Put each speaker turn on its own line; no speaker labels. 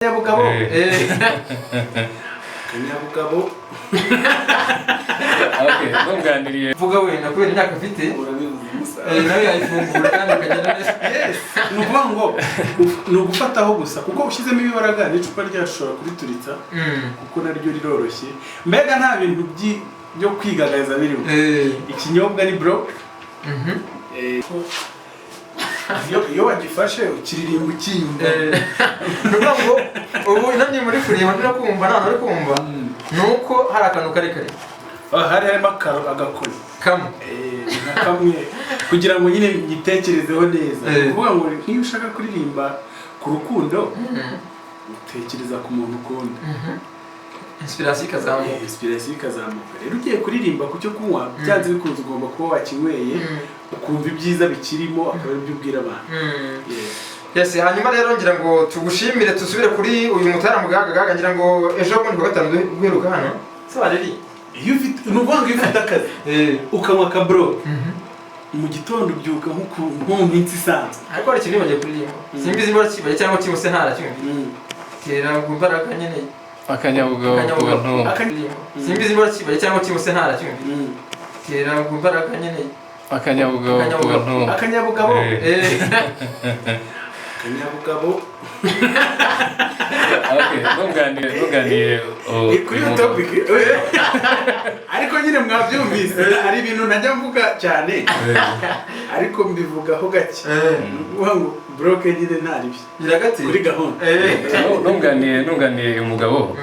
Akanyabugabo.
Akanyabugabo.
Okay, ntunganiriye.
Vuga wenda kubera imyaka afite.
Urabivuze musa.
Nawe yayifungura kandi akagenda neza.
Yes, ni ukuvuga ngo ni ugufataho gusa, kuko ushyizemo ibibaraga n'icupa ryacu ushobora kurituritsa, kuko naryo riroroshye. Mbega nta bintu byo kwigagaza birimo. Ikinyobwa ni block. Iyo wagifashe ukiririmba ukiyumva.
Ni ukuvuga ngo ubu inamye muri kureba no kumva nta uri kumva, ni uko hari akantu karekare.
Ah, hari harimo agakoni.
Kamwe.
Nka kamwe kugira ngo nyine nyitekerezeho neza. Ni ukuvuga ngo nk'iyo ushaka kuririmba ku rukundo, utekereza ku muntu ukunda.
Inspiration ikazamuka.
Inspiration ikazamuka. Rero ugiye kuririmba ku cyo kunywa, byanze bikunze ugomba kuba wakinyweye, ukumva ibyiza bikirimo, akaba aribyo ubwira abantu. Yes.
Yes, hanyuma rero ngira ngo tugushimire, tusubire kuri uyu mutara mugaga gaga. Ngira ngo ejo bundi kuwa gatanu duheruka hano se wareri.
Iyo ufite, ni ukuvuga ngo iyo ufite akazi, ukanywa aka block mu gitondo, ubyuka nko mu minsi isanzwe.
Ariko hari ikintu nibagiye kuririmba, simbizi niba kibaye cyangwa kimuse ntaracyumva. Tera ku imbaraga nyine.
Akanyabugabo.
Akanyabugabo.
Ukuntu
Simbizi niba kibaye cyangwa kimuse ntaracyumva. Tera ku imbaraga nyine.
Akanyabugabo.
Akanyabugabo.
Ukuntu
Akanyabugabo. Akanyabugabo.
Okay, ntunganiriye, oh,
Ni kuri iyo
uyu mugabo.
topic, ariko nyine mwabyumvise, hari ibintu ntajya mvuga cyane, ariko mbivugaho gake. Ni ukuvuga ngo block nyine nta ribi
Iragati
kuri gahunda.
Ntunganiye uyu mugabo.